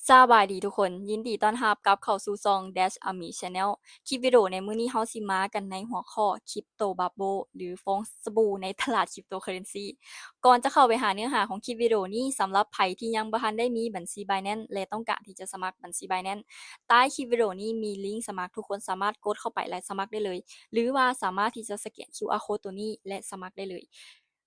ສະບາຍດີທຸກຄົນ, ຍິນດີຕ້ອນຮັບກັບເຂົ້າສູ່ຊ່ອງ Dash Army Channel. ຄລິບວິດີໂອໃນມື້ນີ້ເຮົາຊິມາກັນໃນຫົວຂໍ້ Crypto Bubble ຫຼື ຟອງສະບູໃນຕະຫຼາດ Cryptocurrency. ກ່ອນຈະເຂົ້າໄປຫາເນື້ອຫາຂອງຄລິບວິດີໂອນີ້, ສຳລັບໃຜທີ່ຍັງບໍ່ທັນໄດ້ມີບັນຊີ Binance ແລະ ຕ້ອງການທີ່ຈະສະໝັກບັນຊີ Binance, ໃຕ້ຄລິບວິດີໂອນີ້ມີລິ້ງສະໝັກ, ທຸກຄົນສາມາດກົດເຂົ້າໄປແລະສະໝັກໄດ້ເລີຍ ຫຼືວ່າສາມາດທີ່ຈະສະແກນ QR code ໂຕນີ້ແລະສະໝັກໄດ້ເລີຍ.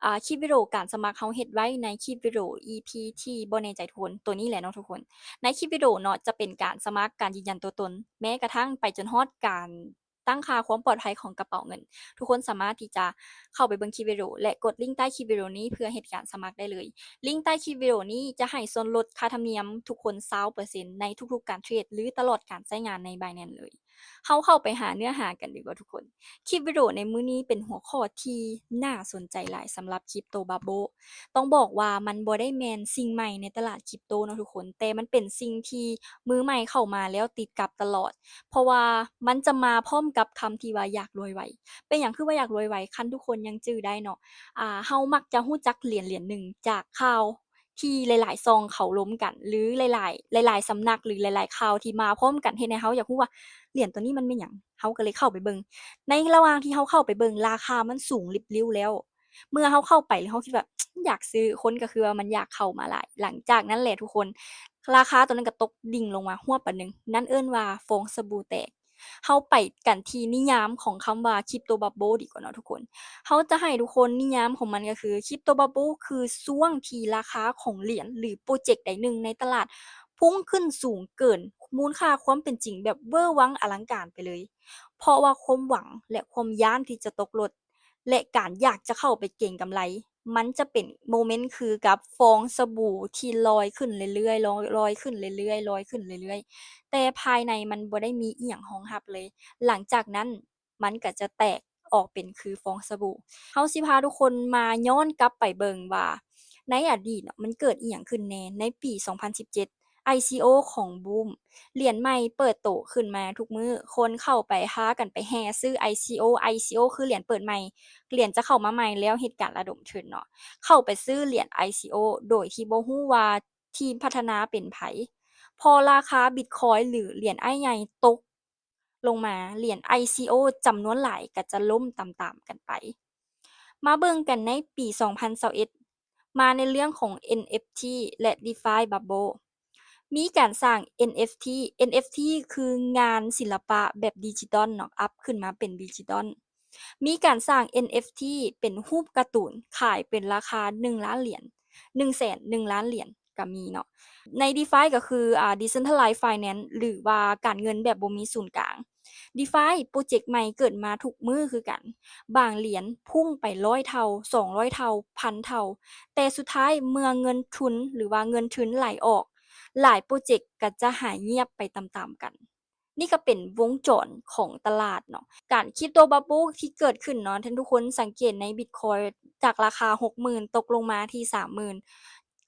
ອ່າ ຄລິບວິດີໂອການສະໝັກເຮົາເຮັດໄວ້ໃນຄລິບວິດີໂອ ອີພີ ທີ່ບໍ່ແນ່ໃຈທຸກຄົນ ໂຕນີ້ແຫຼະເນາະທຸກຄົນ. ໃນຄລິບວິດີໂອເນາະ ຈະເປັນການສະໝັກ, ການຢືນຢັນຕົວຕົນ, ແມ້ກະທັ່ງໄປຈົນຮອດການຕັ້ງຄ່າຄວາມປອດໄພຂອງກະເປົາເງິນ. ທຸກຄົນສາມາດທີ່ຈະເຂົ້າໄປເບິ່ງຄລິບວິດີໂອ ແລະ ກົດລິ້ງໃຕ້ຄລິບວິດີໂອນີ້ເພື່ອເຮັດການສະໝັກໄດ້ເລີຍ. ລິ້ງໃຕ້ຄລິບວິດີໂອນີ້ຈະໃຫ້ສ່ວນລົດຄ່າທຳນຽມທຸກຄົນ ຊາວເປີເຊັນ ໃນທຸກໆການເທຣດ ຫຼື ຕະຫຼອດການໃຊ້ງານໃນ Binance ເລີຍ. ເຮົາເຂົ້າໄປຫາເນື້ອຫາກັນດີກວ່າທຸກຄົນ. ຄລິບວິດີໂອໃນມື້ນີ້ເປັນຫົວຂໍ້ທີ່ໜ້າສົນໃຈຫຼາຍສຳລັບ Crypto Bubble. ຕ້ອງບອກວ່າມັນບໍ່ໄດ້ແມ່ນສິ່ງໃໝ່ໃນຕະຫຼາດ Crypto ເນາະທຸກຄົນ, ແຕ່ມັນເປັນສິ່ງທີ່ມືໃໝ່ເຂົ້າມາແລ້ວຕິດກັບຕະຫຼອດ, ເພາະວ່າມັນຈະມາພ້ອມກັບຄຳທີ່ວ່າຢາກລວຍໄວ. ເປັນຫຍັງຄືວ່າຢາກລວຍໄວ? ຄັນທຸກຄົນຍັງຈື່ໄດ້ເນາະ, ອ່າ ເຮົາມັກຈະຮູ້ຈັກຫຼຽນຫຼຽນໜຶ່ງຈາກຂ່າວ ທີ່ຫຼາຍໆຊ່ອງເຂົາລົມກັນ ຫຼື ຫຼາຍໆ ຫຼາຍໆສຳນັກ ຫຼື ຫຼາຍໆຂ່າວທີ່ມາພ້ອມກັນ ເຮັດໃຫ້ເຮົາຢາກຮູ້ວ່າຫຼຽນໂຕນີ້ມັນແມ່ນຫຍັງ, ເຮົາກໍເລີຍເຂົ້າໄປເບິ່ງ. ໃນລະຫວ່າງທີ່ເຮົາເຂົ້າໄປເບິ່ງ ລາຄາມັນສູງລິບລິ້ວແລ້ວ, ເມື່ອເຮົາເຂົ້າໄປແລ້ວເຮົາຄິດວ່າ ຢາກຊື້, ຄົນກໍຄືວ່າມັນຢາກເຂົ້າມາຫຼາຍ. ຫຼັງຈາກນັ້ນແຫຼະທຸກຄົນ ລາຄາໂຕນັ້ນກໍຕົກດິ່ງລົງມາຮວບບາດໜຶ່ງ, ນັ້ນເອີ້ນວ່າຟອງສະບູແຕກ. ເຮົາໄປກັນທີ່ນິຍາມຂອງຄຳວ່າ Crypto Bubble ດີກວ່າເນາະທຸກຄົນ. ເຮົາຈະໃຫ້ທຸກຄົນນິຍາມຂອງມັນກໍຄື Crypto Bubble ຄືຊ່ວງທີ່ລາຄາຂອງຫຼຽນ ຫຼື ໂປຣເຈັກໃດໜຶ່ງໃນຕະຫຼາດພຸ່ງຂຶ້ນສູງເກີນມູນຄ່າຄວາມເປັນຈິງແບບເວີວັງອະລັງການໄປເລີຍ, ເພາະວ່າຄວາມຫວັງ ແລະ ຄວາມຢ້ານທີ່ຈະຕົກລົດ ແລະ ການຢາກຈະເຂົ້າໄປເກັງກຳໄລ. ມັນຈະເປັນໂມເມັນຄືກັບຟອງສະບູທີ່ລອຍຂຶ້ນເລື້ອຍໆ ລອຍ ລອຍຂຶ້ນເລື້ອຍໆ ລອຍຂຶ້ນເລື້ອຍໆ ແຕ່ພາຍໃນມັນບໍ່ໄດ້ມີອີ່ຫຍັງຮອງຮັບເລີຍ. ຫຼັງຈາກນັ້ນມັນກໍຈະແຕກອອກເປັນຄືຟອງສະບູ. ເຮົາຊິພາທຸກຄົນມາຍ້ອນກັບໄປເບິ່ງວ່າໃນອະດີດເນາະ ມັນເກີດອີ່ຫຍັງຂຶ້ນແດ່. ໃນປີສອງພັນສິບເຈັດ ໄອຊີໂອ ຂອງ Boom ຫຼຽນໃໝ່ເປີດໂຕຂຶ້ນມາທຸກມື້, ຄົນເຂົ້າໄປ ພາກັນໄປແຫ່ຊື້ ໄອຊີໂອ ໄອຊີໂອ ຄືຫຼຽນເປີດໃໝ່, ຫຼຽນຈະເຂົ້າມາໃໝ່ແລ້ວເຮັດການລະດົມທຶນເນາະ, ເຂົ້າໄປຊື້ຫຼຽນ ໄອຊີໂອ ໂດຍທີ່ບໍ່ຮູ້ວ່າທີມພັດທະນາເປັນໃຜ. ພໍລາຄາ Bitcoin ຫຼື ຫຼຽນອ້າຍໃຫຍ່ຕົກລົງມາ, ຫຼຽນ ໄອຊີໂອ ຈຳນວນຫຼາຍກໍຈະລົ້ມຕາມໆກັນໄປ. ມາເບິ່ງກັນໃນປີສອງພັນຊາວເອັດ ມາໃນເລື່ອງຂອງ ເອັນເອັຟທີ ແລະ DeFi Bubble. ມີການສ້າງ ເອັນເອັຟທີ, ເອັນເອັຟທີ ຄືງານສິລະປະແບບດິຈິຕອນເນາະ, ອັບຂຶ້ນມາເປັນດິຈິຕອນ. ມີການສ້າງ ເອັນເອັຟທີ ເປັນຮູບກາຕູນ, ຂາຍເປັນລາຄາໜຶ່ງລ້ານຫຼຽນ, ໜຶ່ງແສນ ໜຶ່ງລ້ານຫຼຽນກໍມີເນາະ. ໃນ DeFi ກໍຄື ອ່າ Decentralized Finance ຫຼືວ່າການເງິນແບບບໍ່ມີສູນກາງ. DeFi ໂປຣເຈັກໃໝ່ເກີດມາທຸກມື້ຄືກັນ, ບາງຫຼຽນພຸ່ງໄປຮ້ອຍເທົ່າ, ສອງຮ້ອຍເທົ່າ, ພັນເທົ່າ, ແຕ່ສຸດທ້າຍເມື່ອເງິນທຶນ ຫຼືວ່າເງິນທຶນໄຫຼອອກ, ຫຼາຍໂປຣເຈັກກໍຈະຫາຍງຽບໄປຕາມໆກັນ. ນີ້ກໍເປັນວົງຈອນຂອງຕະຫຼາດເນາະ. ການ Crypto Bubble ທີ່ເກີດຂຶ້ນເນາະ, ທ່ານທຸກຄົນສັງເກດໃນ Bitcoin ຈາກລາຄາຫົກໝື່ນ ຕົກລົງມາທີ່ສາມໝື່ນ,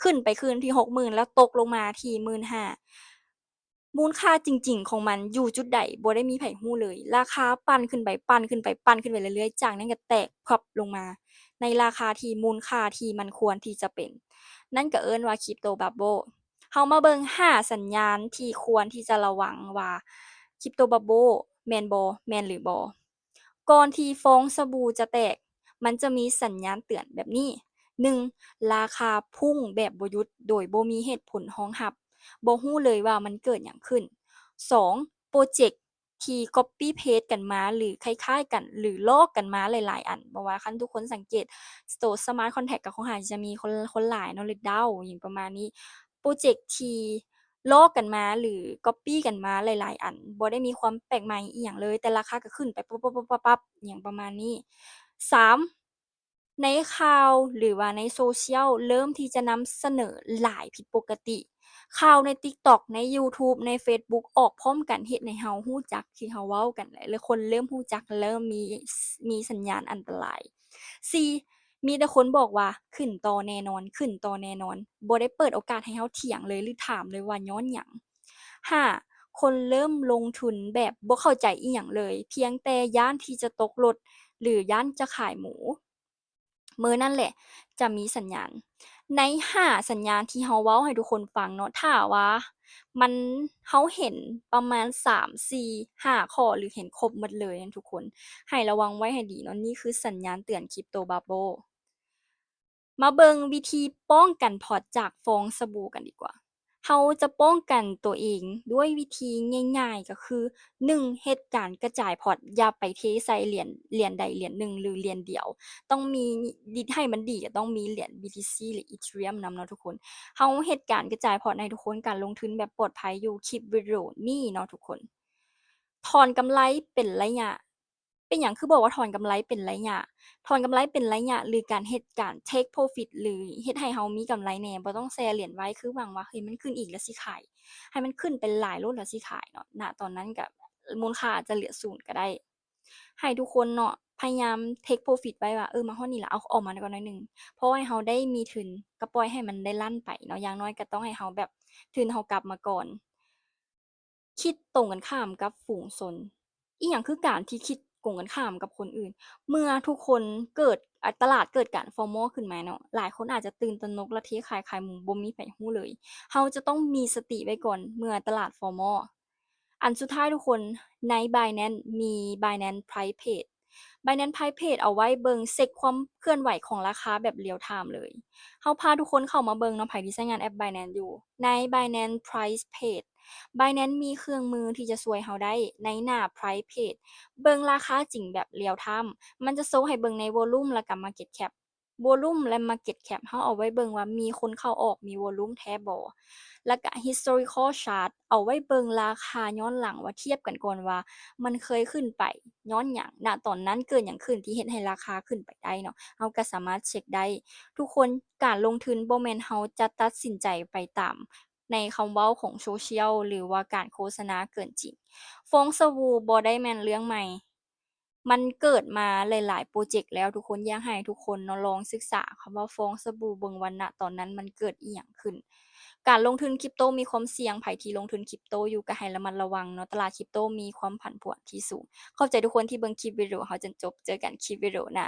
ຂຶ້ນໄປຄືນທີ່ຫົກໝື່ນ ແລ້ວຕົກລົງມາທີ່ໝື່ນຫ້າ. ມູນຄ່າຈິງໆຂອງມັນຢູ່ຈຸດໃດ ບໍ່ໄດ້ມີໃຜຮູ້ເລີຍ. ລາຄາປັ່ນຂຶ້ນໄປ, ປັ່ນຂຶ້ນໄປ, ປັ່ນຂຶ້ນໄປເລື້ອຍໆ, ຈາກນັ້ນກໍແຕກພັບລົງມາໃນລາຄາທີ່ ມູນຄ່າທີ່ມັນຄວນທີ່ຈະເປັນ. ນັ້ນກໍເອີ້ນວ່າ Crypto Bubble. ເຮົາມາເບິ່ງຫ້າສັນຍານທີ່ຄວນທີ່ຈະລະວັງວ່າ Crypto Bubble ແມ່ນບໍ່, ແມ່ນຫຼືບໍ່. ກ່ອນທີ່ຟອງສະບູຈະແຕກ, ມັນຈະມີສັນຍານເຕືອນແບບນີ້. ໜຶ່ງ, ລາຄາພຸ່ງແບບບໍ່ຢຸດໂດຍບໍ່ມີເຫດຜົນຮອງຮັບ, ບໍ່ຮູ້ເລີຍວ່າມັນເກີດຫຍັງຂຶ້ນ. ສອງ, ໂປຣເຈັກທີ່ copy paste ກັນມາ ຫຼື ຄ້າຍໆກັນ ຫຼື ລອກກັນມາຫຼາຍໆອັນ. ເພາະວ່າຄັນທຸກຄົນສັງເກດ ໂຕ Smart Contract ກໍຄ່ອນຂ້າງຈະມີຄົນ ຄົນຫຼາຍເນາະ ຫຼື DAO ຫຍັງປະມານນີ້. ໂປຣເຈັກທີ່ລອກກັນມາ ຫຼື copy ກັນມາຫຼາຍໆອັນ, ບໍ່ໄດ້ມີຄວາມແປກໃໝ່ອີ່ຫຍັງເລີຍ, ແຕ່ລາຄາກໍຂຶ້ນໄປປັບໆໆໆ ຫຍັງປະມານນີ້. ສາມ, ໃນຂ່າວ ຫຼືວ່າໃນໂຊຊຽວ ເລີ່ມທີ່ຈະນຳສະເໜີຫຼາຍຜິດປົກກະຕິ. ຂ່າວໃນ TikTok ໃນ YouTube ໃນ Facebook ອອກພ້ອມກັນ ເຮັດໃຫ້ເຮົາຮູ້ຈັກທີ່ເຮົາເວົ້າກັນ ແລະ ຄົນເລີ່ມຮູ້ຈັກ ເລີ່ມມີ ມີສັນຍານອັນຕະລາຍ. ສີ່, ມີແຕ່ຄົນບອກວ່າ ຂຶ້ນຕໍ່ແນ່ນອນ, ຂຶ້ນຕໍ່ແນ່ນອນ, ບໍ່ໄດ້ເປີດໂອກາດໃຫ້ເຮົາຖຽງເລີຍ ຫຼື ຖາມເລີຍວ່າຍ້ອນຫຍັງ. ຫ້າ, ຄົນເລີ່ມລົງທຶນແບບບໍ່ເຂົ້າໃຈອີ່ຫຍັງເລີຍ, ພຽງແຕ່ຢ້ານທີ່ຈະຕົກລົດ ຫຼື ຢ້ານຈະຂາຍໝູ. ມື້ນັ້ນແຫຼະຈະມີສັນຍານ. ໃນຫ້າສັນຍານທີ່ເຮົາເວົ້າໃຫ້ທຸກຄົນຟັງເນາະ ຖ້າວ່າມັນ ເຮົາເຫັນປະມານສາມ ສີ່ ຫ້າຂໍ້ ຫຼື ເຫັນຄົບໝົດເລີຍນັ້ນທຸກຄົນ ໃຫ້ລະວັງໄວ້ໃຫ້ດີເນາະ. ນີ້ຄືສັນຍານເຕືອນ Crypto Bubble. ມາເບິ່ງວິທີປ້ອງກັນພອດຈາກຟອງສະບູກັນດີກວ່າ. ເຮົາຈະປ້ອງກັນຕົວເອງດ້ວຍວິທີງ່າຍໆ ກໍຄື ໜຶ່ງ ເຮັດການກະຈາຍພອດ, ຢ່າໄປເທໃສ່ຫຼຽນ, ຫຼຽນໃດຫຼຽນໜຶ່ງ ຫຼື ຫຼຽນດຽວ. ຕ້ອງມີ, ດິດໃຫ້ມັນດີ ກໍຕ້ອງມີຫຼຽນ BTC ຫຼື Ethereum ນຳເນາະທຸກຄົນ. ເຮົາເຮັດການກະຈາຍພອດໃຫ້ທຸກຄົນ, ການລົງທຶນແບບປອດໄພຢູ່ຄລິບວິດີໂອນີ້ເນາະທຸກຄົນ. ຖອນກຳໄລເປັນໄລຍະ. ເປັນຫຍັງຄືບອກວ່າຖອນກຳໄລເປັນໄລຍະ? ຖອນກຳໄລເປັນໄລຍະ ຫຼື ການເຮັດການ take profit ຫຼື ເຮັດໃຫ້ເຮົາມີກຳໄລແດ່, ບໍ່ຕ້ອງແຊ່ຫຼຽນໄວ້ ຄືຫວັງວ່າ ເຮີ້ຍ ມັນຂຶ້ນອີກແລ້ວຊິຂາຍ, ໃຫ້ມັນຂຶ້ນໄປຫຼາຍໂລດແລ້ວຊິຂາຍເນາະ. ນະຕອນນັ້ນກະມູນຄ່າອາດຈະເຫຼືອສູນກະໄດ້. ໃຫ້ທຸກຄົນເນາະ ພະຍາຍາມ take profit ໄວ້ວ່າ ເອີ ມາຮອດນີ້ລະ ເອົາອອກມາກ່ອນໜ້ອຍໜຶ່ງ ເພາະໃຫ້ເຮົາໄດ້ມີທຶນ ກະປ່ອຍໃຫ້ມັນໄດ້ລັນໄປເນາະ, ຢ່າງໜ້ອຍກະຕ້ອງໃຫ້ເຮົາແບບ ທຶນເຮົາກັບມາກ່ອນ. ຄິດຕົງກັນຂ້າມກັບຝູງຊົນ. ອີ່ຫຍັງຄືການທີ່ຄິດກົງກັນຂ້າມກັບຄົນອື່ນ? ເມື່ອທຸກຄົນເກີດ, ອາ, ຕະຫຼາດເກີດການ FOMO ຂຶ້ນມາເນາະ, ຫຼາຍຄົນອາດຈະຕື່ນຕະໜົກ ແລະ ເທຂາຍຂາຍໝູ ບໍ່ມີໃຜຮູ້ເລີຍ. ເຮົາຈະຕ້ອງມີສະຕິໄວ້ກ່ອນເມື່ອຕະຫຼາດ FOMO. ອັນສຸດທ້າຍທຸກຄົນ, ໃນ Binance ມີ Binance Price Page. Binance Price Page ເອົາໄວ້ເບິ່ງ ເຊັກຄວາມເຄື່ອນໄຫວຂອງລາຄາແບບ real time ເລີຍ. ເຮົາພາທຸກຄົນເຂົ້າມາເບິ່ງເນາະ, ໃຜທີ່ໃຊ້ງານແອັບ Binance ຢູ່. ໃນ Binance Price Page, Binance ມີເຄື່ອງມືທີ່ຈະຊ່ວຍເຮົາໄດ້ໃນໜ້າ Price Page ເບິ່ງລາຄາຈິງແບບ real time. ມັນຈະໂຊໃຫ້ເບິ່ງໃນ volume ແລ້ວກະ market cap. Volume ແລະ market cap ເຮົາເອົາໄວ້ເບິ່ງວ່າມີຄົນເຂົ້າອອກ, ມີ volume ແທ້ບໍ່. ແລ້ວກະ historical chart ເອົາໄວ້ເບິ່ງລາຄາຍ້ອນຫຼັງວ່າ ທຽບກັນກ່ອນວ່າມັນເຄີຍຂຶ້ນໄປຍ້ອນຫຍັງ, ນະຕອນນັ້ນເກີດຫຍັງຂຶ້ນທີ່ເຮັດໃຫ້ລາຄາຂຶ້ນໄປໄດ້ເນາະ, ເຮົາກະສາມາດເຊັກໄດ້. ທຸກຄົນ, ການລົງທຶນບໍ່ແມ່ນເຮົາຈະຕັດສິນໃຈໄປຕາມໃນຄຳເວົ້າຂອງໂຊຊຽວ ຫຼືວ່າການໂຄສະນາເກີນຈິງ. ຟອງສະບູບໍ່ໄດ້ແມ່ນເລື່ອງໃໝ່. ມັນເກີດມາຫຼາຍໆໂປຣເຈັກແລ້ວ, ທຸກຄົນ, ຢາກໃຫ້ທຸກຄົນເນາະ ລອງສຶກສາຄຳວ່າຟອງສະບູເບິ່ງວ່າ ນະຕອນນັ້ນມັນເກີດອີ່ຫຍັງຂຶ້ນ. ການລົງທຶນຄຣິບໂຕມີຄວາມສ່ຽງ, ໃຜທີ່ລົງທຶນຄຣິບໂຕຢູ່ກໍໃຫ້ລະມັດລະວັງເນາະ, ຕະຫຼາດຄຣິບໂຕມີຄວາມຜັນຜວນທີ່ສູງ. ຂອບໃຈທຸກຄົນທີ່ເບິ່ງຄລິບວິດີໂອເຮົາຈົນຈົບ, ເຈີກັນຄລິບວິດີໂອໜ້າ.